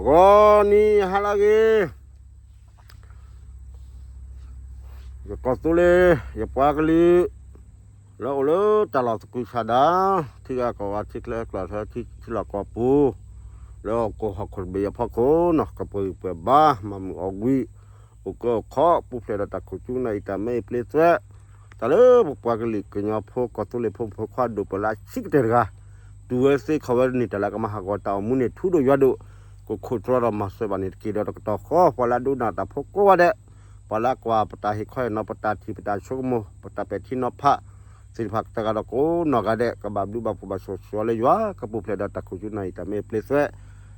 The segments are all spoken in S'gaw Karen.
ဂီၤနံၤဟါလၢအဂ့ၤ, ယကီၢ်သူလ့ၤ ယပှၤကလုာ် လၢအိၣ်လၢတၢ်လီၢ်သကုၤဆးဒး, ထံဂၤကီၢ်ဂၤ ထံချၢကီၢ်ချၢ ထံဆူၣ်လီၢ်ကီၢ်ပူၤ, လၢဟီၣ်ခိၣ်ဟီၣ်ခိၣ်တဘ့ၣ်အဖီခိၣ်န့ၣ် ကပှဲၤဂံၢ်ပှဲၤဘါ မၤမုာ်အီၣ်ကွံာ် အိၣ်ကၢအိၣ်ခီ ပူၤဖျဲးဒီးတၢ်ခိၣ်ဆူနၢ်အံၤ တၢ်မ့ၢ်အံၤပျ့သွဲ တၢ်လၢပပှၤကလုာ်ကညီဖိ ကီၢ်သူလ့ၤဖိမုၣ်ဖိခွါ ဒိၣ်ပှၤလၢအဆံးကတၢၢ်တဂၤ တူၢ်ဝဲသ့ခီၣ်ဝဲတန့ၢ် တၢ်လၢကမၤဟးဂီၤတၢ်အိၣ်မူန့ၣ် ထူဒိၣ်ယွၤဒိၣ်, ကခိၣ်တြီဒီးမၤစၢၤဘၣ်န့ၣ်တက့ၢ်. ဒီးတကတီၢ်ဃီ ပှၤလၢအဒိကနၣ်တၢ်ဖိကိးဂၤဒဲး, ပှၤလၢအကွၢ်ပတၢ်ဟ့ၣ်ခီဟ့ၣ်နီၤ ပတၢ်ထံၣ်ပတၢ်ဆိကမိၣ် ပတၢ်ပဲာ်ထံနီၤဖးသ့ၣ်တဖၣ် တဂၤဒီးကိးနီၢ်ဂၤဒဲး ကဘၣ်ဘျုးဘၣ်ဖှိၣ်ဘၣ်ဆိၣ်ဂ့ၤဆိၣ်ဝါလၢယွၤ ကပူၤဖျဲးဒီးတၢ်ခိၣ်ဆူနၢ်အံၤ တၢ်မ့ၢ်အံၤပျ့သွဲ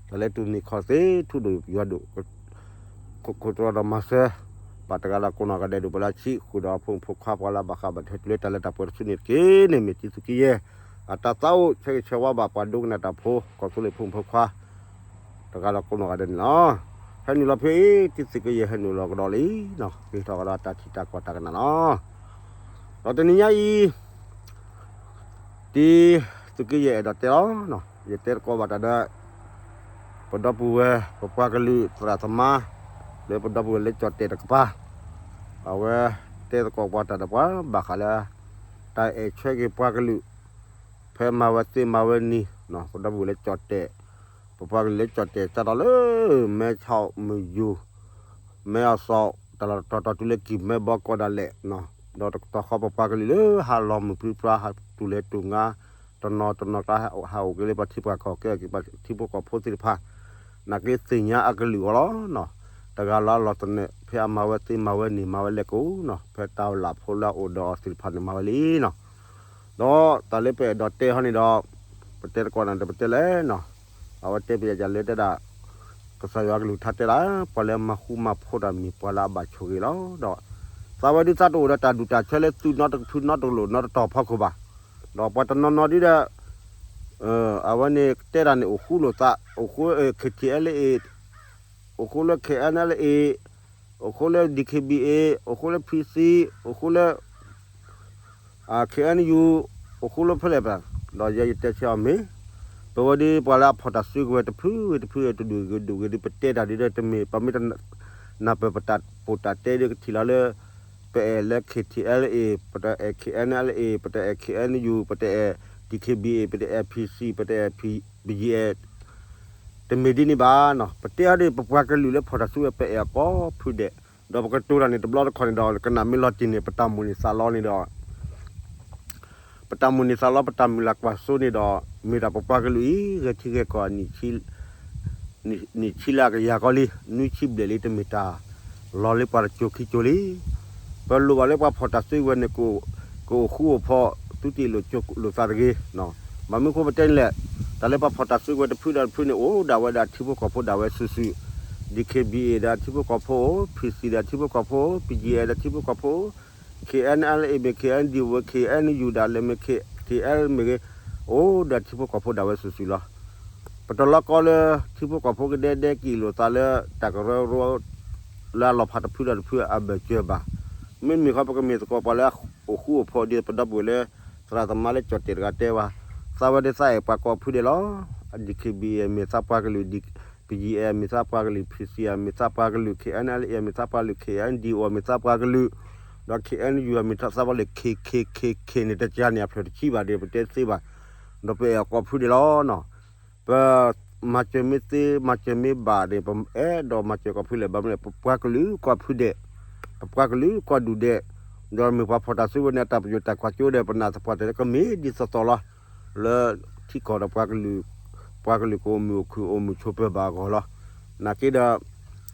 တၢ်လၢတူၢ်န့ၢ်ခီၣ်သ့ ထူဒိၣ်ယွၤဒိၣ် ခိၣ်တြီဒီးမၤစၢၤ ဘၣ်တဂၤဒီးကိးနီၢ်ဂၤဒဲး ဒိၣ်ပှၤလၢအဆံးဃုာ်ဒီးအဖိမုၣ်ဖိခွါ ပှၤလၢအဘၣ်ဃးဘၣ်ထွဲတုၤလၢတၢ်လၢတၢ်ပှဲၤတစုန့ၣ်တက့ၢ်. န့ၣ်မ့ၢ်တံၤသကိးယဲၢ် အတၢ်သးအိၣ်ဆၢဂ့ၤဆၢဝါဘၣ် ပှၤဒိကနၣ်တၢ်ဖိ ကီၢ်သူလ့ၤဖိမုၣ်ဖိခွါ တဂၤဒီးကိးနီၢ်ဂၤဒဲးန့ၣ်လီၤ. ဟဲနုာ်လီၤဖဲအံၤ တံၤသကိးယဲၢ်ဟဲနုာ်လီၤကဒီးလံ, က့ၤထီၣ်ကဒီးတၢ်ထံၣ်တၢ်ကွၢ်တၢ်ကနၣ်လီၤ. ဒီးတနံၤညါအံၤ တံၤသကိးယဲၢ်အဲၣ်ဒိးတဲလီၤ, ယတဲသကိးဘၣ်တၢ်ဒီး ပဒီပုၢ်ဝဲၢ် ပပှၤကလုာ်သရၣ်သမါ လၢပဒီပုၢ်ဝဲၢ်လၢကၠီၣ်တဲာ်တကပၤ, အဝဲတဲသကိးပှၤတၢ်ဒီးပှၤဘၣ်ဃးလၢ တၢ်အဲၣ်ဆၢက့ၤပှၤကလုာ် ဖဲမၤဝဲသ့မၤဝဲနံၤ, ပဒီပုၢ်ဝဲၢ်လၢကၠီၣ်တဲာ်, ပပှၤကလုာ်လၢကၠီၣ်တဲာ် စးထီၣ်လၢ မဲဆီး မယူၤ မဲအီၤစီး တၢ်လီၢ်တတီၤတီၤတုၤလၢကံၢ်မဲဘီကီးဒၣ်လဲာ်, ဒီးတကတီၢ်ဃီပပှၤကလုာ်လၢဟးလီၤမုၢ်ပြံပြါ ဟးတူၢ်လဲၤတူၢ်ငါ တနီၤတနီၤကျါ ဟးအိၣ်က့ၤလၢပှၤထံပှၤကီၢ် ကဲက့ၤပှၤထံဖိကီၢ်ဖိသ့ၣ်တဖၣ် နာ်က့သ့ၣ်ညါအကလုာ်အီၤလီၤ. တဂၤလၢအလီၢ်သနၢၣ် ဖဲအမၤဝဲသ့မၤဝဲနံၤ မၤဝဲလဲၣ်ကအိၣ်နီၤ, ဖဲတၢ်လၢ်ဖိလၢအအိၣ်ဒီးအီၤသ့ၣ်တဖၣ်န့ၣ် မၤဝဲလံနီၤ. ဒီးတၢ်လၢပအဲၣ်ဒိးတဲဟီန့ၣ်ဒီး ပတဲသကိးနၤဒီးပတဲလဲၣ်နီၤ, အဝဲတဲပယၤယၤလၢတဲဒၣ် ကစၢ်ယွၤကလုၢ်ကထါတဲဒၣ် ပှၤလၢမၤဃူမၤဖိးတၢ်မ့ၢ်ပှၤလၢအဘၣ်ဆိၣ်ဂ့ၤလီၤ. ဒီးသးဝဲဒုးသးတအိၣ်ဒီးတၢ်ဒူၣ်တၢ်ဆၢလၢသုးနီတဖုနီတလိၣ်နီတတီၤဖီခိၣ်ဘၣ်. ဒီးပှၤတနီၤနီၤဒုဒီး အဝဲန့ၣ်တဲဒၣ်န့ၣ် အိၣ်ဃူလိာ်သး အိၣ်ဃူ K T L A အိၣ်ဃူလၢ K N L A အိၣ်ဃူလၢ D K B A အိၣ်ဃူလၢ P C အိၣ်ဃူလၢ K N U အိၣ်ဃူလၢဖဲလဲၣ်ပၢ်, ဒီးယဲယတဲဆၢအီၤမ့ၢ် ပဝဲဒၣ်ပှၤလၢအဖီၣ်တၢ်စုကဝဲၤတဖုတဖု တဒူၣ်ဂ့ၤဒူၣ်ဂ့ၤဒ်ပတဲတၢ်ဒ်ဒီးတမ့ၢ် ပမ့ၢ်တနၢ်ပၢၢ်ပတၢ်ပီးတၢ်တဲဒ်ကထံၣ်လီၤလၢ ပအဲၣ်လၢ K T L A ပတအဲၣ် K N L A ပတအဲၣ် K N U ပတအဲၣ် D K B A ပတအဲၣ် P C ပတအဲၣ် P G A တမ့ၢ်ဒ်န့ၣ်ဘၣ်နီၤ. ပတဲအီၤဒ်ပပှၤကလုာ်လၢဖီၣ်တၢ်စုကဝဲၤ ပအဲၣ်အကိးဖုဒဲး, ဒီးပကတိၤတၢ်န့ၣ်တဘျီတခီၣ်န့ၣ်ဒီး ကနၣ်မ့ၢ်လီၤတံၢ်န့ၣ် ပတၢ်မိၣ်န့ၢ်သးလီန့ၣ်ဒီး ပတၢ်မိၣ်န့ၢ်သးလီ ပတၢ်မုၢ်လၢ်ကွၢ်စိန့ၣ်ဒီး မ့ၢ်ဒၣ်ပပှၤကလုာ်အံၤ ဂဲၤထံဂဲၤကီၢ် နံၣ်ဆံလၢအကယၤကီလံ, နွံဆံဘျဲၣ်လံ, တမ့ၢ်တၢ်လီၤလၢပှၤတစိၤခံစိၤလံ. ပလိၣ်ဘၣ်လၢပှၤဖီၣ်တၢ်စုကဝဲၤန့ၣ် ကအိၣ်ဃူအိၣ်ဖိး သုတအ့ၣ်လိာ်ကလိာ်သးတဂ့ၤ. ဘၣ်မနုၤအဃိပတဲန့ၣ်လဲၣ်, တၢ်လၢပှၤဖီၣ်တၢ်စုကဝဲၤတဖုဒီးတဖုန့ၣ် အိၣ်ဒၣ်ဝဲဒၣ်ထံဖိကီၢ်ဖိဒၣ်ဝဲစုာ်စုာ်, D K B A ဒီးထံဖိကီၢ်ဖိ, P C ဒီးထံဖိကီၢ်ဖိ, P G A ဒီးထံဖိကီၢ်ဖိ, K N L A မ့ၢ် K N D O K N U ဒၣ်လဲာ်မ့ၢ် K T L မ့ၢ်ဂ့ၤ, အိၣ်ဒီးထံဖိကီၢ်ဖိဒၣ်ဝဲစုာ်စုာ်လီၤ. ပတလီၤကီလၢထံဖိကီၢ်ဖိကဒဲဒဲက့ၤလိာ်သးလၢ တၢ်ကရၢကရိ လၢအလီၤဖးတဖုဒီးတဖုအဘၢၣ်စၢၤဘၣ်. မ့မ့ၢ်ဃီပကမ့ၢ်သကိးပှၤလၢအအိၣ်ဃူအိၣ်ဖိးဒ်ပဒီပုၢ်ဝဲၢ်လၢ သရၣ်သမါလၢကၠီၣ်တဲာ်တဂၤတဲဝဲ, သးဝဲဒၣ်သးအဲၣ်ပှၤကိးဖုဒဲးလီၤ. D K B A မ့ၢ်သးပှၤကလုာ်, P G A မ့ၢ်သးပှၤကလုာ်, P C မ့ၢ်သးပှၤကလုာ်, K N L A မ့ၢ်သးပှၤကလုာ်, K N D O မ့ၢ်သးပှၤကလုာ်, ဒီး K N U မ့ၢ်သးပှၤကလုာ်, K K K K န့ၣ် တကးန့ၣ် အဖျၢၣ်တဆံဘၣ်ဒီး ပတဲသ့ဘၣ်, ဒီးပအဲၣ်အကိးဖုဒဲးလီၤနီၤ. ပမၤစၢၤမ့ၢ်သ့ မၤစၢၤမ့ၢ်ဘၣ်န့ၣ် ပအဲၣ်ဒိးမၤစၢၤကိးဖုလဲၣ်, ဘၣ်မနုၤလဲၣ် ပပှၤကလုာ်ကိးဖုဒဲး, ပပှၤကလုာ်ကိးဒူၣ်ဒဲး, ဒီးမ့ၢ်ပှၤဖီၣ်တၢ်စုကဝဲၤန့ၣ် အတၢ်ပညိၣ်တၢ်ကွၢ်စိဒီး ပနာ်သပှၢ်တၢၢ်လၢကမ့ၢ်ဒ်သိးသိးလီၤ. လၢထံကီၢ်ဒီးပှၤကလုာ်, ပှၤကလုာ်ကအိၣ်မုာ်အိၣ်ခုၣ်အိၣ်မုာ်ဆိးပၢၤဘၣ်အဂီၢ်လီၤ. နာ်က့ဒီး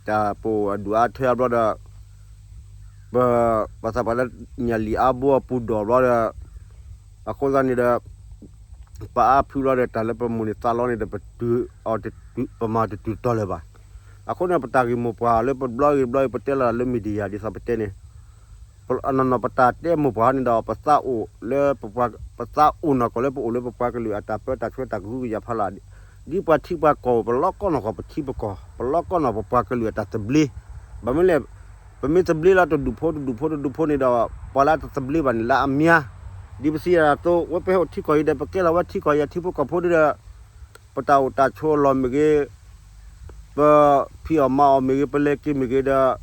တၢ်ပအိၣ်အဒူၣ်အါထဲအါဘျီဒီး ပ ပသးပှၢ်လၢညၣ်လံၣ်အါဘိအပူၤဒီးဘျီဒီး အဃိသတးန့ၣ်ဒီး ပအါဖုလီၤဒီး တၢ်လၢပမိၣ်န့ၢ်သးလီန့ၣ်ဒီး ပတုၤအီၤတတုၤ ပမၤတတုၤတီၤလၢၤဘၣ်. အဃိန့ၣ် ပတၢ်ဂ့ၢ်မိၢ်ပှၢ်လၢပဘျီဂ့ၤဘျီဂ့ၤ ပတဲလီၤလၢ media ဒ်သိးပတဲန့ၣ် အနီၢ်နီၢ်ပတၢ်တဲမိၢ်ပှၢ်န့ၣ်ဒီး ပသးအိၣ်လၢပပှၤ ပသးအိၣ်နီၢ်ကီၢ်လၢပအိၣ်လၢပပှၤကလုာ်အတၢ်ပၢတၢ်ဆှၢတၢ်ကဟုကယာ်ဖးလၢ်, ဒ်ပှၤထံပှၤကီၢ် ပလီၢ်ကီၢ်နီၢ်ကီၢ်ပထံပကီၢ် ပလီၢ်ကီၢ်နီၢ်ပပှၤကလုာ်အတၢ်သဘျ့, ဘၣ်မနုၤလဲၣ်, ပမ့ၢ်သဘျ့လီၤတဒူၣ်ဖိတဒူၣ်ဖိတဒူၣ်ဖိန့ၣ်ဒီး ပှၤလၢအတသဘျ့ဘၣ်န့ၣ်လၢအမံၤ, ဒ်ပစံးယၤအသိး ဝဲပဟဲအိၣ်ထံကီၢ်အံၤဒီး ပကဲလီၤဝဲထံကီၢ်အံၤအထံဖိကီၢ်ဖိဒီး ပတၢ်အိၣ်တၢ်ဆိးအလီၢ်မ့ၢ်ဂ့ၤ, ပ ပဖံးအီၣ်မၤအီၣ်မ့ၢ်ဂ့ၤ ပလဲၤက့ၤမ့ၢ်ဂ့ၤ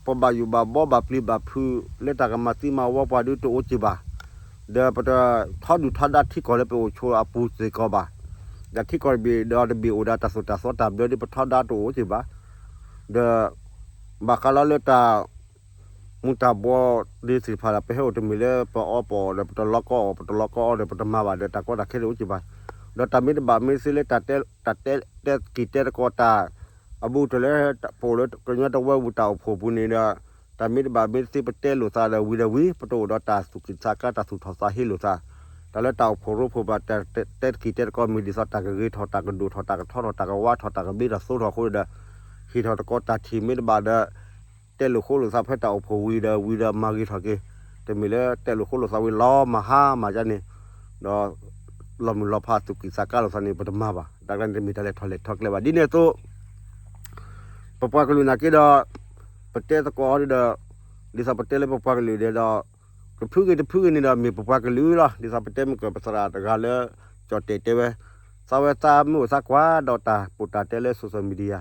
ဒီး ပဘၣ်ယိၣ်ဘၣ်ဘီဘၣ်ပျံၤဘၣ်ဖုး လၢတၢ်ကမၤသံမၤဝီပှၤဒုးတအိၣ်က့ၤဘၣ်. ဒီးပတထီဒုၣ်ထီဒါထံကီၢ်လၢပအိၣ်ဆိးအပူၤစ့ၢ်ကီးဘၣ်. ဒီးထံကီၢ်တဘ့ၣ်ဒီးတဘ့ၣ်အိၣ်ဒီးတၢ်သိၣ်တၢ်သီတၢ်ဘျၢဒုး ပထီဒါတအိၣ်က့ၤဘၣ်. ဒီး ဘၣ်ဃးလီၤလၢတၢ် မူၤတၢ်ဘှီးဒ်သ့ၣ်တဖၣ်ဒီး ပဟဲအိၣ်တမ့ၢ်လၢပအီပအီဒီး ပတလီကီအီၣ် ပတလီကီအီဒီး ပတမၤဘၣ်ဒီး တၢ်ကီတၢ်ခဲတအိၣ်က့ၤဘၣ်. ဒီးတၢ်မ့ၢ်တဘၣ်မ့ၢ်သ့လၢ တၢ်တဲ တၢ်တဲ တဲက့ၤတဲသကိးတၢ် အဘူးတၢ်လၢ ပအိၣ်လၢကညီတဝၢပူၤတၢ်အိၣ်ဖှိၣ်ပူၤန့ၣ်ဒီး တၢ်မ့ၢ်တဘၣ်မ့ၢ်သ့ပတဲလိာ်သးဒီးဝံၤဒီးဝံၤ ပတအိၣ်ဒီးတၢ်သူၣ်ကံၢ်သးကါ တၢ်သူၣ်ထီၣ်သးဟ့လိာ်သး တၢ်လၢတၢ်အိၣ်ဖှိၣ်ရိဖှိၣ်ဘၣ် တၢ်တဲတက့ၤတဲသကိးမ့ၢ်ဒ်သိး တၢ်ကဂ့ၤထီၣ် တၢ်ကဒိၣ်ထီၣ် တၢ်ကထီထီၣ် တၢ်ကဝါထီၣ် တၢ်ကဘ့ထီၣ်သိထီၣ်အဃိဒီး ဟ့ၣ်ထီၣ်သကိးတၢ်ထံၣ်မ့ၢ်တဘၣ်ဒီး တဲလိာ်ဃိလိာ်သးဖဲတၢ်အိၣ်ဖှိၣ်ဝံၤဒီး ဝံၤဒီးမၤဂ့ၤထီၣ်က့ၤ တမ့ၢ်လၢတဲလိာ်ဃိလိာ်သးဝံၤလီၤမၤဟါမၤဒ်န့ၣ် ဒီး လီၤမုၢ်လီၤဖးသူၣ်ကံၢ်သးကါလိာ်သးန့ၣ် ပတမၤဘၣ်. တၢ်ကျါန့ၣ်တမ့ၢ်တၢ်လဲၤထီၣ်လဲၤထီကျဲဘၣ်. ဒ်န့ၣ်အသိး ပပှၤကလုာ်နာ်က့ဒီး ပတဲသကိးအီၤဒီး ဒ်သိးပတဲလၢပပှၤကလုာ်ဒီး တဖုဂ့ၤတဖုဂ့ၤန့ၣ်ဒီး မ့ၢ်ပပှၤကလုာ်လီၤ. ဒ်သိးပတဲမ့ၢ်ကီး ပသရၣ်တဂၤလၢ ကၠီၣ်တဲၣ်တဲဝဲ, သးဝဲသးမ့ၢ်အိၣ်သးကွၢ်ဒီးတၢ်ပိာ်တၢ်တဲလၢ social media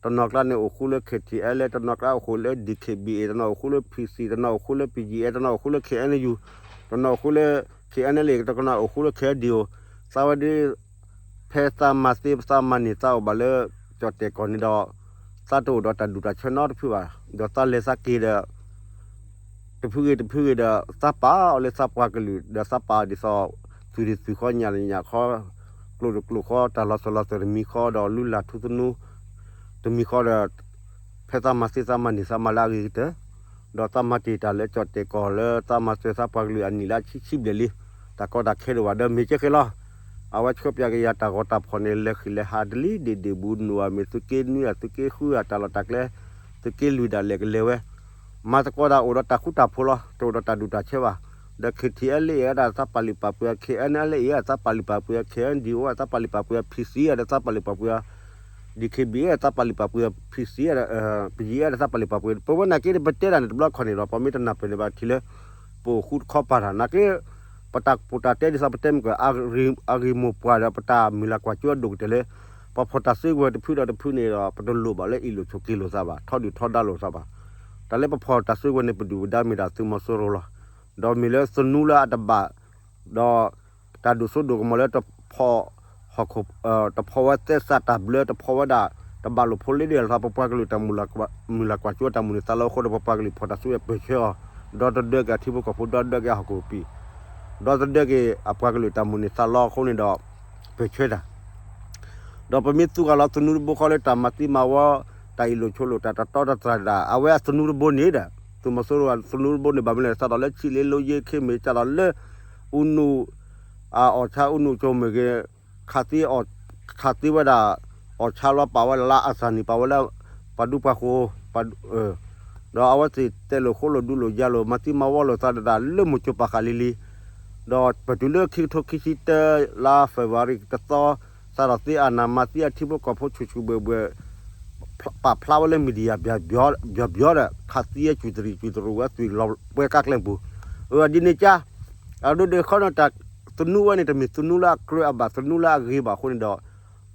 တနီၤကျါန့ၣ်အိၣ်ဃူလၢ K T L တနီၤကျါအိၣ်ဃူလၢ D K B A တနီၤအိၣ်ဃူလၢ P C တနီၤအိၣ်ဃူလၢ P G F တနီၤအိၣ်ဃူလၢ K N U တနီၤအိၣ်ဃူလၢ K N L A တနီၤအိၣ်ဃူလၢ K N D O သးဝဲဒ် ဖဲသးမၤသ့သးမၤန့ၢ်သးအိၣ်ဘၣ်လၢ ကၠီၣ်တဲၣ်ကီၢ်န့ၣ်ဒီး သးတအိၣ်ဒီးတၢ်ဒူၣ်တၢ်ဆၢနီတဖုဘၣ်. ဒီးသးလဲၤသးက့ၤဒီး တဖုဂ့ၤတဖုဂ့ၤဒီး သးပာ်အီၤလၢသးပှၤကလုာ် ဒီးသးပာ်အီၤဒ်သိးသူၣ်ဒံးသူၣ်ဃီညၣ်ဒံးညၣ်ဃီ ကျိာ်ဒံးကျိာ်ဃီ တၢ်လီၤစၢၤလီၤသွဲၣ်တမံၤဃီ ဒီးလုၢ်လၢ်ထူသနူ တမံၤဃီဒီး ဖဲသးမၤသ့သးမၤန့ၢ်သးမၤလၢအဂ့ၤကတၢၢ် ဒီးသးမၤတ့ၢ်တၢ်လၢကၠီၣ်တဲၣ်ကီၢ်လၢသးမၤစၢၤသးပှၤကလုာ်အနံၣ်လၢအဆံဆံဘျဲၣ်လံ. တၢ်ကီတၢ်ခဲဒိၣ်ဘၣ်ဒီးမ့ၢ်ကဲဃဲလီၤ. အဝဲဆှၢပၠးက့ၤယၤတၢ်ဂီၤတၢ်ဖီၣ်န့ၣ် လဲၤဃံးလဲၤဟးတလံၤဒ့ၣ်ဒ့ၣ်ဘူး နုာ်အမ့ၢ်သုးက့နွံအသုးက့ဃုအတၢ်လီၢ်တၢ်ကျဲ သုးက့လွံၢ်ဒၣ်လဲာ်ကလဲၤဝဲ မၤသကိးတၢ်အိၣ်ဒီးတၢ်ဃူတၢ်ဖိးလီၤ. တအိၣ်ဒီးတၢ်ဒူၣ်တၢ်ဆၢဘၣ်. ဒီး K T L A ဒၣ်သးပာ်လုၢ်ပာ်ပှ့ၤ K N L A သးပာ်လုၢ်ပာ်ပှ့ၤ K N D O သးပာ်လုၢ်ပာ်ပှ့ၤ P C ဒီးသးပာ်လုၢ်ပာ်ပှ့ၤ D K B A သးပာ်လုၢ်ပာ်ပှ့ၤ P C ဒီး P G F ဒီးသးပာ်လုၢ်ပာ်ပှ့ၤ ပဝဲနာ်က့ဒီး ပတဲဒၣ်န့ၣ်တဘျီခီၣ်န့ၣ်ဒီး ပမ့ၢ်တနၢ်ပၢၢ်န့ၣ်ဘၣ်ထံၣ်လၢ ပအိၣ်ဃူတခီပၤတၢ်နာ်က့ ပတၢ်ပိာ်တၢ်တဲဒ်သိးပတဲမ့ၢ်ကီး အဂ့ၢ်မိၢ်ပှၢ်ဒီး ပတၢ်မုၢ်လၢ်ကွၢ်စိအဒိၣ်ကတၢၢ်လၢ ပဖီၣ်တၢ်စုကဝဲၤတဖုဒီးတဖုန့ၣ်ဒီး ပတလိၣ်ဘၣ်လၢအ့ၣ်လိာ်ဆိးက့လိာ်သးဘၣ် ထီဒုၣ်ထီဒါလိာ်သးဘၣ်. တၢ်လၢပဖီၣ်တၢ်စုကဝဲၤန့ၣ် ပဒုၣ်ပဒါမ့ၢ်ဒၣ်သုးမီၤစိရိၤလီၤ. ဒီးမ့ၢ်လၢသနူလၢအတဘၣ် ဒီး တၢ်ဒိၣ်စိဒိၣ်ကမီၤလၢတဖီၣ် ဟီၣ်ခိၣ် တဖီၣ်ဝဲသဲစးတၢ်ဘျၢ တဖီၣ်ဝဲဒၣ် တဘၣ်လိာ်ဖိလ့ဒၣ်လီၤသး ပပှၤကလုာ်တၢ်မုၢ်လၢ်ကွၢ်စိတၢ်မုၢ်န့ၢ်သးလီအဃိဒီး ပပှၤကလုာ်ဖီၣ်တၢ်စုကဝဲၤပၢၢ်ဆၢအီၤ ဒီသဒၢက့ၤအထံဖိကီၢ်ဖိ ဒီသဒၢက့ၤအဟီၣ်ခိၣ်ပံၤ ဒီသဒၢက့ၤအပှၤကလုာ်တၢ်မုၢ်န့ၢ်သးလီအဃိန့ၣ်ဒီး ပၢၢ်ဆၢတၢ် ဒီးပမ့ၢ်သူၣ်က့ၤလီၤသနူတဘိဃီလၢတၢ်မၤသံမၤဝီ တၢ်အ့ၣ်လိာ်ဆိးလိာ်တၢ်တတီတတြၢ်ဒၣ် အဝဲအသနူတဘိန့ၣ်ဒီး သုးမီၤစိရိၤအသနူတဘိန့ၣ် ဘၣ်မနုၤလဲၣ် စးထီၣ်လၢဆံးလ့လိယ့ခဲမ့ၢ် စးထီၣ်လၢ အူနူ အီၣ်ဆါအူနူကၠိမ့ၢ်ဂ့ၤ ခးသံ ခးသံဝဲဒၣ် အီၣ်ဆါလီၤပာ်ဝဲဒၣ်လၢအသၣ်နံၣ်ပာ်ဝဲလၢ ပှၤဒူပှၤဃိၤ ဒီးအဝဲသ့ၣ်တဲလိာ်ဃိလိာ်ဒူလိာ်ယၤလိာ် မၤသံမၤဝီလိာ်သးဒၣ်လၢမိၢ်ကၠိပာ်ဃာ်လံလံ ဒီးပတုၤလၢခံကထိခံဆံတၢ လါ February တသီ စးထီၣ်သ့အနၢ်မၤသံအထံဖိကီၢ်ဖိဆူၣ်ဆူၣ်ဘှဲၣ်ဘှဲၣ် ပာ်ဖျါဝဲလၢ media ဘျီဘျီဒီး ခးသံအစုတရံၣ်စုတရူးဝဲသွံၣ်လီၤပှဲၤကါကျဲပူၤ အဒ်န့ၣ်ကါ အဒိဒ်ဃီန့ၣ် တၢ်သနူဝဲန့ၣ်တမ့ၢ်သနူလၢအကြၢးအဘၣ် သနူလၢအဂ့ၤဘၣ်အဃိန့ၣ်ဒီး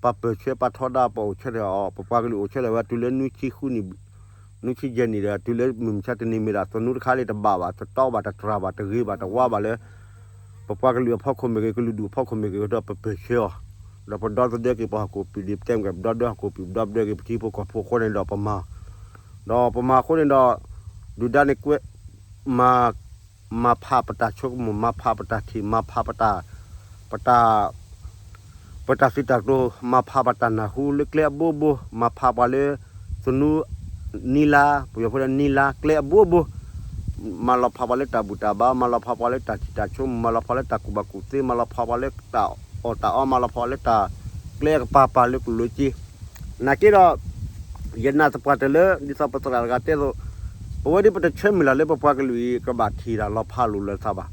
ပပၢၢ်ဆၢပထီဒါပအိၣ်ဆၢထၢၣ်အီၤ ပပှၤကလုာ်အိၣ်ဆၢထၢၣ်ဝဲတုၤလၢ နွံဆံယဲၢ်နံၣ်ဒီး တုၤလၢမုၢ်မဆါတနံၤမ့ၢ်ဒၣ်သနူတခါလၢတဘၣ်ဘၣ် တတီဘၣ် တတြၢ်ဘၣ် တဂ့ၤဘၣ် တဝါဘၣ်လၢ ပပှၤကလုာ်အဖီခိၣ်မ့ၢ်ဂ့ၤ ကလုာ်ဒူၣ်အဖီခိၣ်မ့ၢ်ဂ့ၤ ဒီးပပၢၢ်ဆၢအီၤ ဒီးပဒီသဒၢက့ၤပဟီၣ်ခိၣ်ပံၤဒ်ပတဲမ့ၢ်ကီး ပဒီဒၢဟီၣ်ခိၣ်ပံၤ ပဒီဒၢက့ၤပထံဖိကီၢ်ဖိအဃိန့ၣ်ဒီးပမၤ ဒီးပမၤအဃိန့ၣ်ဒီး ဒုၣ်ဒါန့ၣ်ကွဲ မၤ မၤဖးပတၢ်ဆိကမိၣ် မၤဖးပတၢ်ထံၣ် မၤဖးပတၢ် ပတၢ် ပတၢ်စံးတၢ်ကတိၤ မၤဖးပတၢ်နၢ်ဟူလၢကျဲအဘိဘိ မၤဖးပှၤလၢ သနူ နံလါ ပယီၤဖိလၢနံလါ ကျဲအဘိဘိ မၤလီၤဖးပှၤလၢတၢ်ဘူၣ်တၢ်ဘါ မၤလီၤဖးပှၤလၢတၢ်ထံၣ်တၢ်ဆိကမိၣ် မၤလီၤဖးလၢတၢ်ကူၣ်ဘၣ်ကူၣ်သ့ မၤလီၤဖးပှၤလၢတၢ်အီၣ်တၢ်အီ မၤလီၤဖးလၢတၢ်ကျဲကပၤပၤလၢကလိၤက့ နာ်က့ဒီး ယနာ်သပှၢ်တၢၢ်လၢ ဒ်သိးပသရၣ်တဂၤတဲအသိး, ပဝဲဒ်ပတဆၢမုၢ်လၢ်လၢပပှၤကလုာ်အံၤ ကဘၣ်ထံၣ်တၢ်လီၤဖးလိာ်လၢသးဘၣ်,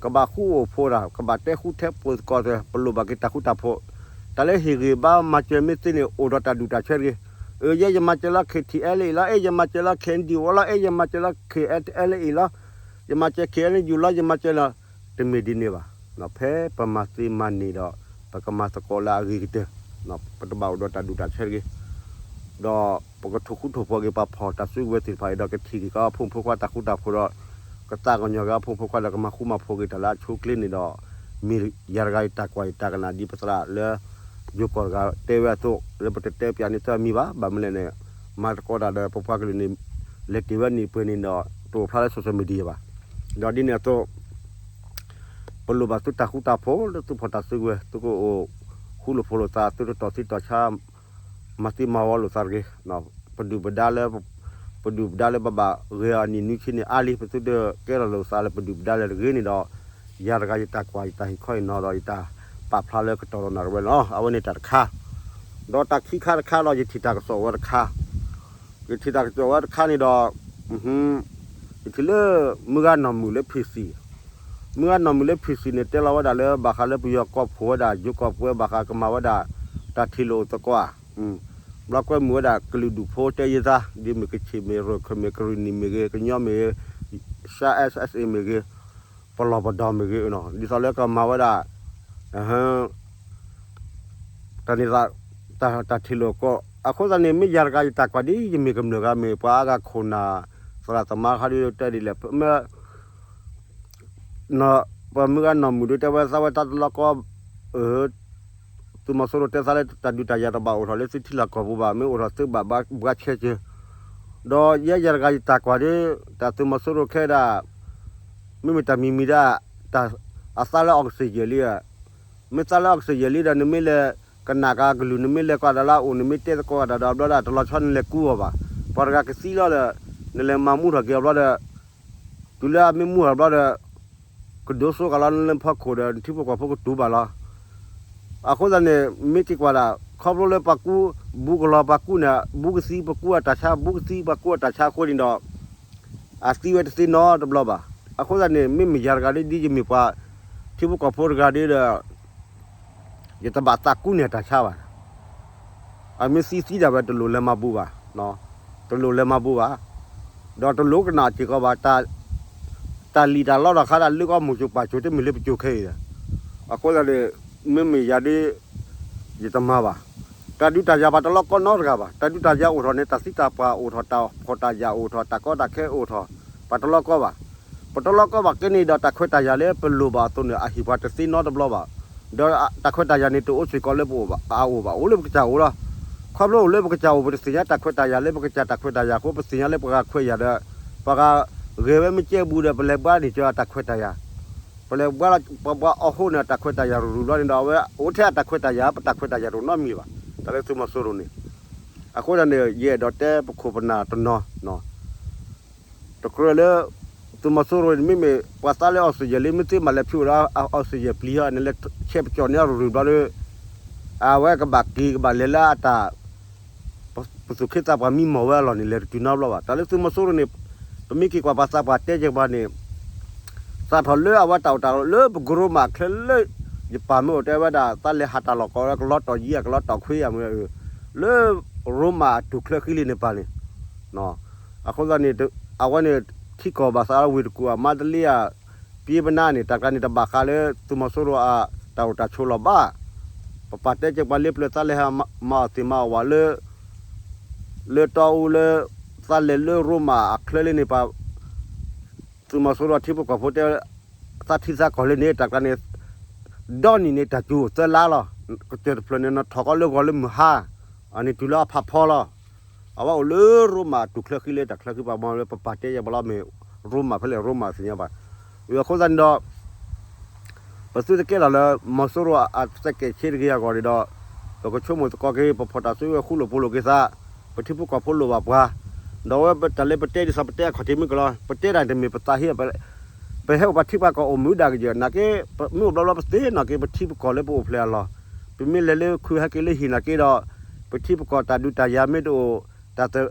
ကဘၣ်ဃူအိၣ်ဖိးတၢ်, ကဘၣ်တဲဃူတဲဖိးသကိးသး, ပလိၣ်ဘၣ်က့ၤတၢ်ဃူတၢ်ဖိး, တၢ်လၢဟ့ၣ်ဂံၢ်ဘါမၤစၢၤမ့ၢ်သ့န့ၣ် အိၣ်ဒီးတၢ်ဒူၣ်တၢ်ဆၢတဂ့ၤ. အၢ ယဲယမၤစၢၤလၢ K T L A လီၤ, အဲ ယမၤစၢၤလၢ K N D O လီၤ, အဲ ယမၤစၢၤလၢ K N L A လီၤ, ယမၤစၢၤ K N U လီၤ, ယမၤစၢၤလီၤ, တမ့ၢ်ဒ်န့ၣ်ဘၣ်. ဖဲပမၤသ့မၤန့ၢ်ဒီး ပကမၤသကိးလၢအဂ့ၤကတၢၢ်, ပတဘၣ်အိၣ်ဒီးတၢ်ဒူၣ်တၢ်ဆၢတဂ့ၤ. ဒီးပကထိၣ်ဃူထိၣ်ဖိးက့ၤပှၤဖီၣ်တၢ်စုကဝဲၤသ့ၣ်တဖၣ်အံၤဒီး ကထံၣ်က့ၤကီးအဖိမုၣ်ဖိခွါတၢ်ဃူတၢ်ဖိးဒီး ကသးကညီၤက့ၤအဖိမုၣ်ဖိခွါဒီး ကမၤဃူမၤဖိးက့ၤတၢ်လၢအဆိအချ့န့ၣ်ဒီး မ့ၢ်ယၤတဂၤယတၢ်ကွၢ်ယတၢ်ကနၣ်ဒ်ပသရၣ်လၢ ယိၤကီၢ်တဂၤတဲဝဲအသိး လၢပတတဲပၠးန့ၢ်သၢမံၤဘၣ်. ဘၣ်မနုၤလဲၣ်န့ၣ် မၤသကိးတၢ်ဒီးပပှၤကလုာ်န့ၣ် လဲၤတ့ၢ်ဝဲန့ၣ်ပှဲၤန့ၣ်ဒီး တအိၣ်ဖျါလၢ social media ဘၣ်. ဒီးဒ်န့ၣ်အသိး ပလိၣ်ဘၣ်သုတၢ်ဃူတၢ်ဖိးလၢသုဖီၣ်တၢ်စုကဝဲၤ သုကအိၣ်ဃူလိာ်ဖိးလိာ်သး သုတတီၢ်သံတီၢ်ဆါ မၤသံမၤဝီလိာ်သးတဂ့ၤ. ပဒုၣ်ပဒါလၢ ပဒုၣ်ပဒါလၢပဘၣ်ဂဲၤအီၤနံၣ်နွံဆံန့ၣ်အါလံ ပသုတကဲထီၣ်လိာ်သးလၢပဒုၣ်ပဒါလၢတဂ့ၤန့ၣ်ဒီး ယၤတဂၤယတၢ်ကွၢ်ယတၢ်ဟ့ၣ်ခီဟ့ၣ်နီၤဒီး ယတၢ်ပာ်ဖျါလၢကတီၢ်ဒီးနၢ်ရဝဲန့ၣ်လီၤ. အဝဲန့ၣ်တၢ်တခါ ဒီးတၢ်ခံခါတခါဒီး ယထံၣ်တၢ်ကစီၣ်ဝဲတခါ ယထံၣ်တၢ်ကစီၣ်ဝဲတခါန့ၣ်ဒီး ယထံၣ်လၢ မုၢ်ဂၤနီၢ်မုၣ်လၢ ဖံစံၣ် မုၢ်ဂၤနီၢ်မုၣ်လၢ ဖံစံၣ်န့ၣ် တဲလီၤဝဲဒၣ်လၢ ဘၣ်ဃးလၢပယီၤကီၢ်ဖှိၣ်ဝဲဒၣ် ယိၤကီၢ်ပှဲၤ ဘၣ်ဃးကမၤဝဲဒၣ် တၢ်ထံၣ်လိာ်အိၣ်သကိးဧါ. ဘျီကွဲမုာ်ဝဲဒၣ် ကလုာ်ဒူၣ်ဖိတဲယသး ဒ်မ့ၢ်ကခ့ၣ်မ့ၢ် ရၢၢ်ခၢၣ်မ့ၢ် ကရံၣ်နံၣ်မ့ၢ်ဂ့ၤ ကညီမ့ၢ်ဂ့ၤ ရှါ SSA မ့ၢ်ဂ့ၤ ပလီၢ်ပဒီမ့ၢ်ဂ့ၤ ဒ်သိးလၢကမၤဝဲဒၣ် တၢ်န့ၣ် တၢ်ထံၣ်လိာ်ကီး အဃိသတးန့ၣ် မ့ၢ်ယၤတဂၤယတၢ်ကွၢ်ဒ်ယမ့ၢ်ကမျၢၢ်ဂၤမ့ၢ် ပှၤအါဂၤခိၣ်နၢ် သရၣ်သမါခါဒ်တဲဒ်လဲၣ် ပမုၢ်ဂၤနီၢ်မုၣ်ဒ်တဲဝဲသးဝဲတၢ်တလီၢ်ကီ သုးမီၤစိရိၤတဲသးလၢတၢ်ဒုးတၢ်ယၤတဘၣ်အိၣ်ထီၣ်လၢသုထံလီၢ်ကီၢ်ပူၤဘၣ် မ့ၢ်အိၣ်ထီၣ်သုဘၣ်ဘှါဆဲကၢ ဒီးယဲယၤတဂၤယတၢ်ကွၢ်ဒ် တၢ်သုးမီၤစိရိၤခဲဒၣ် မ့မ့ၢ်တၢ်မံၤမံၤဒၣ် အသးလၢအီကစၢၢ်ယဲၢ်လံဧါ မ့ၢ်သးလၢအီကစၢၢ်ယဲၢ်လံဒီး နမ့ၢ်လဲၤကနၣ်က့ၤကလုၢ် နမ့ၢ်လဲၤကွၢ်ဒၣ်လၢအအိၣ် နမ့ၢ်တဲသကိးဒၣ်ဒီးဘျီဒီး တလီၤဆီနလဲၤကူအီၤဘၣ်. ပှၤတဂၤကသံလီၤဒီး နလဲၤမၤမူထီၣ်က့ၤအီၤဘျီဒီး တုၤလၢအမ့ၢ်မူထီၣ်ဘျီဒီး ကဒိးစိကလီၤ နလၢဖီခိၣ်ဒီး နထံဖိကီၢ်ဖိကတူၢ်ဘၣ်လီၤ. အဃိသတးန့ၣ် မ့ၢ်က့ၤကွၢ်ဒၣ် ခီဖျိလၢပှၤကူ ဘူးကလီၤပှၤကူန့ၣ် ဘူးကသံပှၤကူအတၢ်ဆါ ဘူးကသံပှၤကူအတၢ်ဆါအဃိန့ၣ်ဒီး အသံဝဲတသ့နီတဘျီဘၣ်. အဃိသတးန့ၣ် မ့မ့ၢ်ယၤတဂၤဒ် ဒ်ယမ့ၢ်ပှၤ ထံဖိကီၢ်ဖိတဂၤဒ်ဒီး ယတဘၣ်သးကူန့ၢ်အတၢ်ဆါဘၣ်. အမ့ၢ်သံသံဒၣ်ဝဲတလိၣ်လဲၤမၤဘူးဘၣ်, တလိၣ်လဲၤမၤဘူးဘၣ်, ဒီးတလိၣ်ကနၣ်စ့ၢ်ကီးဘၣ်, တၢ်လံၣ်တၢ်လီတၢ်ခါဒၣ်လၢကီၢ်မိၢ်စိၤပၢ်စိၤတမ့ၢ်လၢပစိၤခဲအံၤဒီး, အဃိသတးန့ၣ် မ့မ့ၢ်ယၤဒ် ယတမၤဘၣ်. တၢ်ဒုးတၢ်ယၤပှၤတလီၢ်ကီနီတဂၤဘၣ်. တၢ်ဒုးတၢ်ယၤအိၣ်ထီၣ်န့ၣ် တၢ်သံတၢ်ပှၢ်အိၣ်ထီၣ် တၢ်ဖှီၣ်တၢ်ယာ်အိၣ်ထီၣ် တၢ်ကီတၢ်ခဲအိၣ်ထီၣ်, ပှၤတလီၢ်ကီဘၣ်. ပတလီၢ်ကီဘၣ်ကဲန့ၣ်ဒီး တၢ်ခွဲးတၢ်ယာ်လၢပလိၣ်ဘၣ်အသိးန့ၣ် အဟ့ၣ်ပှၤတသ့နီတဘျီဘၣ်. ဒီးတၢ်ခွဲးတၢ်ယာ်န့ၣ် တအိၣ်စ့ၢ်ကီးလၢပအိၣ်ဘၣ်, အအိၣ်ဘၣ်, အိၣ်လၢပကစၢ်အိၣ်လီၤ. ခီဖျိအိၣ်လၢပကစၢ်အိၣ် ပတသ့ၣ်ညါတၢ်ခွဲးတၢ်ယာ်လၢပကစၢ်တၢ်ခွဲးတၢ်ယာ်အဃိ ပသ့ၣ်ညါလၢပှၤဂၤခွဲးယာ်ဒီး ပှၤဂၤဂဲၤဝဲမ့ၢ်ကဲဘူးဒီး ပလဲၤဘှါန့ၢ်ကၢအတၢ်ခွဲးတၢ်ယာ် ပလဲၤဘှါလီၤ ပှၤဘှါအီၣ်ဟိန့ၣ် အတၢ်ခွဲးတၢ်ယာ်ရူၤရူၤဘျီန့ၣ်ဒီး အဝဲအိၣ်ထဲအတၢ်ခွဲးတၢ်ယာ် ပတၢ်ခွဲးတၢ်ယာ်တအိၣ်နီတမံၤဘၣ်. တၢ်လၢသုးမီၤစိရိၤန့ၣ် အဃိသတးန့ၣ် ယအဲၣ်ဒိးတဲပခိၣ်ပနၢ်တနီၤ တကြၢးလၢ သုးမီၤစိရိၤန့ၣ် မ့မ့ၢ်ပှၤသးလၢအီစထြ့ယဲၢ်လံ မ့ၢ်သ့မၤလဲၤဖုးဝဲဒၣ်အီစထြ့ယဲၢ်ပျံၤဟီန့ၣ် လဲၤဆဲးပကၠီၣ်န့ၢ်အရူၤရူၤဘျီဒီး အဝဲကဘၣ်က့ၤကဘၣ်လဲၤလၢအတၢ် ပသူၣ်ခ့သးပှၢ်မံမီၢ်ဝဲအလီၢ်န့ၣ် လဲၤတတုၤနီတဘျီဘၣ်. တၢ်လၢသုးမီၤစိရိၤန့ၣ် ပမ့ၢ်က့ၤကွၢ်ပှၤသးပှၢ်တဲက့ၤပှၤန့ၣ် စးထီၣ်လၢအဝဲတၢ်အိၣ်တၢ်လီၤလၢပကရိမးအချၢလၢ ယပၢ်မ့ၢ်အိၣ်တဲဝဲဒၣ် သးလဲၤဟးတၢ်လီၢ်ကီး ကလီတီၢ်ယံၤ ကလီတီၢ်ခွ့အမ့ၢ် လၢ ရိမးအတူၢ်ချၢဃံလ့ၢ်န့ၣ်ပၢ်န့ၣ် အဃိသတးန့ၣ် အဝဲန့ၣ် ထံကီၢ်ဘၣ်သးဝ့ၢ်တကူၣ်အမါတလ့ဧါ ပျ့ပနါန့ၣ် တၢ်ကျါန့ၣ် တဘၣ်ဃးလၢသုးမီၤစိရိၤအတၢ်အိၣ်တၢ်ဆိးလီၤဘၣ်. ပပၢ်တဲက့ၤပှၤလၢပျၢၤသးလဲၤဟးမၤအီၣ်သ့ၣ်မၤအီၣ်ဝဲလၢ လၢတီအူလၢ သးလဲၤလၢရိမးအချၢလၢန့ၣ်ပၢ် သုးမီၤစိရိၤထံဖိကီၢ်ဖိတဲ သးထံသးကီၢ်လၢန့ၣ် တၢ်ကျါန့ၣ် ဒီနံၣ်န့ၣ် တၢ်စူၤသၢလါလီၤ. ကစၢၢ်တဖျၢၣ်န့ၣ် နထီၣ်ကီးလၢဂီၤလၢမုၢ်ဟါ အန့ၣ်တုၤလၢအဖးဖီလီၤ. အဝဲအိၣ်လၢရိမးတူၢ်ချၢဃံလ့ၢ် တၢ်ချၢဃံပှၤမီၤလၢပပၢ်တဲယဲၢ်ဘၣ်လီၤ မ့ၢ်ရိမးဖဲလဲၣ် ရိမးသ့ၣ်ညါဘၣ်. အဃိသတးန့ၣ်ဒီး ပသုတကဲထီၣ်လၢ မီၤစိရိၤအစဲးကဲးဆ့တဂ့ၤအဂီၢ်န့ၣ်ဒီး ပကဆိကမိၣ်သကိးက့ၤ ပဖီၣ်တၢ်စုကဝဲၤဃူလိာ်ဖိးလိာ်က့ၤသး ပထံဖိကီၢ်ဖိလိၣ်ဘၣ်ပှၤ ဒီးအဝဲတၢ်လၢပတဲဒ်သိးပတဲအခီၣ်ထံးမ့ၢ်ကလီၤ ပတဲဒၣ်တမ့ၢ်ပသးဟ့ ပဟဲအိၣ်ပှၤထံပှၤကီၢ်အိၣ်မုာ်ဒၣ်ကယၢၢ်နာ်က့ မ့ၢ်အိၣ်ဘျီဘျီပသ့ၣ်နီၣ်က့ၤ ပထံပကီၢ်လၢပအိၣ်ဖျဲၣ်အလီၢ် ပမ့ၢ်လဲၤလၢခုဟဲက့ၤလၢဟံၣ်နာ်က့ဒီး ပထံပကီၢ်တၢ်ဒုးတၢ်ယၤမ့ၢ်တအိၣ် တၢ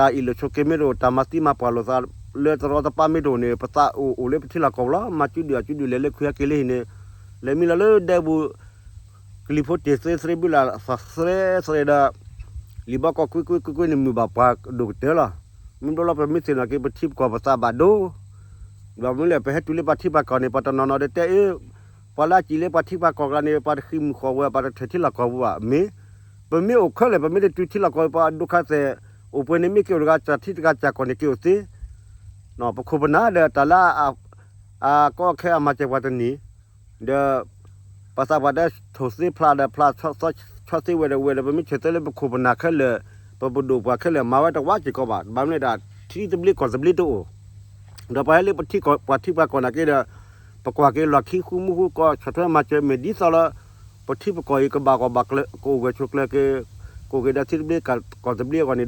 ်အ့ၣ်လိာ်ဆိးက့မ့ၢ်တအိၣ် တၢ်မၤသံမၤပှၢ်လိာ်သးလၢတရီတပါမ့ၢ်တအိၣ်န့ၣ် ပသးအိၣ်အိၣ်လၢပထံလီၢ်ကီၢ်ပူၤလီၤ. မၤစုဒုၣ်အစုဒုၣ်လဲၤလၢခုဟဲက့ၤလၢဟံၣ်န့ၣ် လဲၤမံလီၤလၢဒဲပူၤ ကလံၤဖိတ့ၢ်သ့သရ့ဘုလၢ်သးသရ့သရ့ဒီး လံာ်ဘီကီၢ်ကွ့ကွ့ကွ့ကွ့န့ၣ်မုာ်ဘၣ်ပှၤဒိၣ်ကတၢၢ်လီၤ. မ့ၢ်ဘျီဘျီပမ့ၢ်သ့ၣ်နီၣ်က့ၤ ပထံပကီၢ်ပသးဘၣ်ဒိ ဒီးမ့ၢ်လၢပဟဲတုၤလၢပှၤထံပှၤကီၢ်န့ၣ် ပှၤတနီၤနီၤဒီးတဲအ့ၣ် ပှၤလၢအစံးလၢပှၤထံပှၤကီၢ်ကျါန့ၣ် ပှၤတဃံးမုၢ်ဃီၣ်ဝဲ ပှၤတထၢၣ်ထံလီၢ်ကီၢ်ပူၤဘၣ် မ့ၢ် ပမ့ၢ်အိၣ်ခဲလၢာ် ပမ့ၢ်တတုၤထံလီၢ်ကီၢ် ပှၤဒိၣ်ခါသဲး အိၣ်ပှဲၤန့ၣ်မ့ၢ်က့ၤအိၣ်တဂၤ ကၢ်ထံတဂၤ ကၢ်ကီၢ်န့ၣ်က့ၤအိၣ်သ့, ပခိၣ်ပနၢ်ဒီးတၢ်လၢ အကီအခဲအမၤစၢၤပှၤတနံၤ, ဒီး ပှၤသးပှၢ်တဲထိၣ်သ့ဖျါဒီးဖျါ ဆီသ့ဝဲဒီးဝဲဒီး ပမ့ၢ်ဆၢတဲလၢပခိၣ်ပနၢ်ခဲလၢာ်, ပပဒိၣ်ပှၤခဲလၢာ် မၤဝဲတဝးစ့ၢ်ကီးဘၣ်. ဘၣ်မနုၤဒၣ် ထံသဘျ့ကီၢ်သဘျ့တအိၣ် ဒီးပှၤဟဲလၢပထံပှၤကီၢ်နာ်က့ဒီး ပကွၢ်က့ၤလီၢ်ခံဃုမူဃုကီၢ် ဆီၣ်ထွဲမၤစၢၤမ့ၢ်ဒ်သိးလၢ ပထံပကီၢ်အံၤကဘၣ်ကီဘၣ်ကျၢၤ ကအိၣ်ဂၢၢ်ဆိးကျၢၤက့ၤ ကအိၣ်က့ၤဒီးထံသဘျ့ကီၢ်သဘျ့အဂီၢ်န့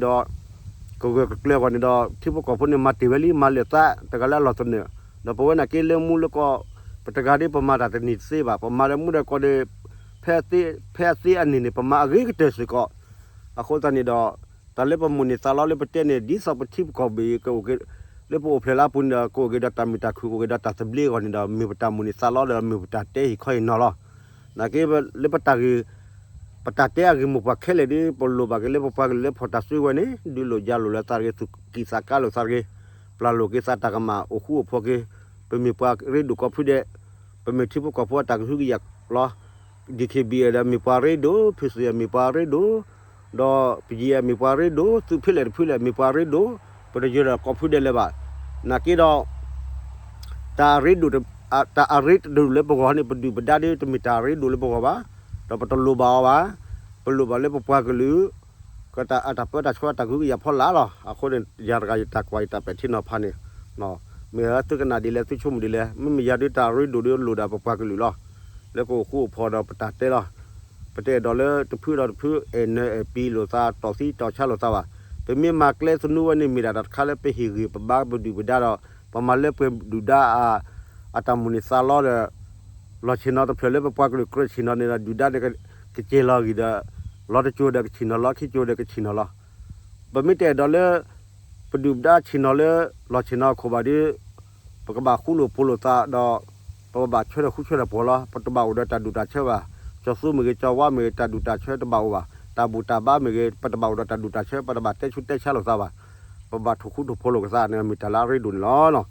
ၣ်ဒီး ကဂၢၢ်ကကျၢၤအဂီၢ်န့ၣ်ဒီး ထံဖိကီၢ်ဖိန့ၣ် မၤတ့ၢ်ဝဲလံ မၤလၢာ်သး တဂၤလၢအလီၢ်သနၢၣ်, ဒီးပဝဲနာ်က့လၢမူလၢကီၢ် ပတဂၤဒ်ပမၤတၢ်တနံၤတသ့ဘၣ်, ပမၤဒီးမူဒီးကီၢ်ဒီး ဖဲအသ့အနံၤန့ၣ် ပမၤအဂ့ၤကတၢၢ်စ့ၢ်ကီး. အဃိသတးန့ၣ်ဒီး တၢ်လၢပမိၣ်န့ၢ်သးလီလၢပတဲန့ၣ် ဒ်သိးပထံပကီၢ်ဘ့ၣ် လၢပအိၣ်ဖျဲၣ်လၢအပူၤန့ၣ်ဒီး ကအိၣ်က့ၤဒီးတၢ်မုာ်တၢ်ခုၣ် ကအိၣ်က့ၤဒီးတၢ်သဘျ့အဂီၢ်န့ၣ်ဒီး မ့ၢ်ပတၢ်မိၣ်န့ၢ်သးလီဒီး မ့ၢ်ပတၢ်တဲဟ့ၣ်ခီဟ့ၣ်နီၤလီၤ. နာ်က့လၢပတၢ်ဂ့ၢ် ပတၢ်တဲအဂ့ၢ်မိၢ်ပှၢ်ခဲလၢာ်ဒီး ပလိၣ်ဘၣ်က့ၤလၢပပှၤကလုာ်လၢဖီၣ်တၢ်စုကဝဲၤန့ၣ် ဒုးလိာ်ယၤလိာ်လၢသးတဂ့ၤ သူၣ်ကံၢ်သးကါလိာ်သးတဂ့ၤ, ပျၢ်လိာ်က့ၤသးတၢ်ကမၣ်အိၣ်ဃူအိၣ်ဖိးက့ၤ, ပမ့ၢ်ပှၤရ့ဒိၣ်ကိးဖုဒဲး, ပမ့ၢ်ထံဖိကီၢ်ဖိအတၢ်ကဟုကယာ်လီၤ. ဒံၣ်ခ့ၣ်ဘံၣ်အဲၣ်ဒီးမ့ၢ်ပှၤရ့ဒိၣ်, ဖုစံၣ်အဲၣ်မ့ၢ်ပှၤရ့ဒိၣ်, ဒီးပယံၤအဲၣ်မ့ၢ်ပှၤရ့ဒိၣ်, သုးဖဲလဲၣ်တဖုလဲၣ်မ့ၢ်ပှၤရ့ဒိၣ်, ပတယၢၤဒီးကိးဖုဒဲးလၢၤဘၣ်. နာ်က့ဒီး တၢ်အရ့ဒိၣ် တၢ်အရ့တဒိၣ်လၢပဂီၢ်န့ၣ် ပဒုၣ်ပဒါဒီးတမ့ၢ်တၢ်အရ့ဒိၣ်လၢပဂီၢ်ဘၣ်, ဒီးပတလိၣ်ဘၣ်အီၤဘၣ်, ပလိၣ်ဘၣ်လၢပပှၤကလုာ် အတၢ်ပၢတၢ်ဆှၢတၢ်ကဟုကယာ်ဖီလာ်လီၤ. အဃိန့ၣ် ယၤတဂၤယတၢ်ကွၢ်ယတၢ်ပဲာ်ထံနီၤဖးန့ၣ် မ့ၢ်သုကနၣ်ဒ်လဲၣ် သုဆိကမိၣ်ဒ်လဲၣ်, မ့မ့ၢ်ယၤဒုးတၢ်အရ့ဒိၣ်ဒီးလိၣ်ဒၣ်ပပှၤကလုာ်လီၤ. လၢပအိၣ်ဃူအိၣ်ဖိးဒီးပတၢ်တဲလီၤ. ပတအဲၣ်ဒိးလၢတဖုဒီးတဖု အဲၣ်နၢၤအဲၣ်ပံၤလိာ်သး တီၢ်သံတီၢ်ဆါလိာ်သးဘၣ်. ပမ့ၢ်မၤကျဲသနူဝဲန့ၣ် မ့ၢ်ဒၣ်တၢ်တခါလၢပဟ့ၣ်ဂံၢ်ပဘါပဒုၣ်ပဒါဒီး ပမၤလၢပှဲၤဒုၣ်ဒါ အတၢ်မိၣ်န့ၢ်သးလီဒီး လီၢ်ဆ့ၣ်နီၤတဖျၢၣ်လၢပပှၤကလုာ်ကြၢးဆ့ၣ်နီၤန့ၣ်ဒီး ဒုၣ်ဒါန့ၣ် ကစဲၤလီၤဂံၢ်ဒီး လီၤတကၠိၤဒီးကဆ့ၣ်နီၤလီၤ ခံကၠိၤဒီးကဆ့ၣ်နီၤလီၤ. ပမ့ၢ်တအဲၣ်ဒိးလၢ ပဒုၣ်ပဒါဆ့ၣ်နီၤလၢ လီၢ်ဆ့ၣ်နီၤအခိၣ်ဘၣ်ဒီး ပကဘၣ်ဃူလိာ်ဖိးလိာ်သးဒီး ပကဘၣ်ဆၢထၢၣ်ဃူဆၢထၢၣ်ဖိးလီၤ. ပတဘၣ်အိၣ်ဒီးတၢ်ဒူၣ်တၢ်ဆၢဘၣ်. ကၠီၤသူမ့ၢ်ဂ့ၤ ကၠီၤဝါမ့ၢ်ဂ့ၤ တၢ်ဒူၣ်တၢ်ဆၢတဘၣ်အိၣ်ဘၣ်. တၢ်ဘူၣ်တၢ်ဘါမ့ၢ်ဂ့ၤ ပတဘၣ်အိၣ်ဒီးတၢ်ဒူၣ်တၢ်ဆၢ ပတဘၣ်တဲဆူးတဲဆါလိာ်သးဘၣ်. ပဘၣ်ထိၣ်ဃူထိၣ်ဖိးလိာ်ကသးန့ၣ် မ့ၢ်တၢ်လၢအရ့ဒိၣ်န့ၣ်လီၤ.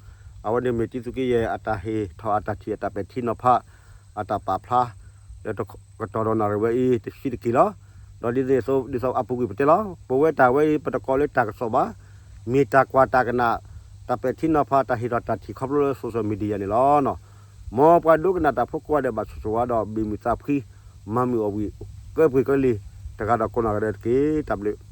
အဝဲန့ၣ်မ့ၢ်တံၤသုးက့ယဲၢ် အတၢ်ဟ့ၣ်ထီၣ်အတၢ်ထံၣ်အတၢ်ပဲာ်ထံနီၤဖး အတၢ်ပာ်ဖျါ လၢကတီၢ်ဒီးနၣ်ရံၣ်ဝဲအံၤ တဆံတက့ၢ်လီၤ. ဒီးဒ်န့ၣ်အသိး ဒ်သိးအပူၤကွံာ်ပတဲလီၤ. ပဝဲတၢ်ဝဲအံၤ ပတကိးလၢတၢ်ကစီၣ်ဘၣ်. မ့ၢ်တၢ်ကွၢ်တၢ်ကနၣ် တၢ်ပဲာ်ထံနီၤဖး တၢ်ဟ့ၣ်ထီၣ်တၢ်ထံၣ်ခီဖျိလၢ social media န့ၣ်လီၤ. မ်ပှၤဒိကနၣ်တၢ်ဖိကိးဂၤဒဲး ဘၣ်ဆိၣ်ဂ့ၤဆိၣ်ဝါဒီး ဘၣ်မုာ်သးဖှံ မၤမုာ်အီၣ်ဝံၣ် ကၢပှ့ၤကၢလံၤ တဂၤဒီးကိးနီၢ်ဂၤဒဲးတက့ၢ်. တၢ်ဘျုး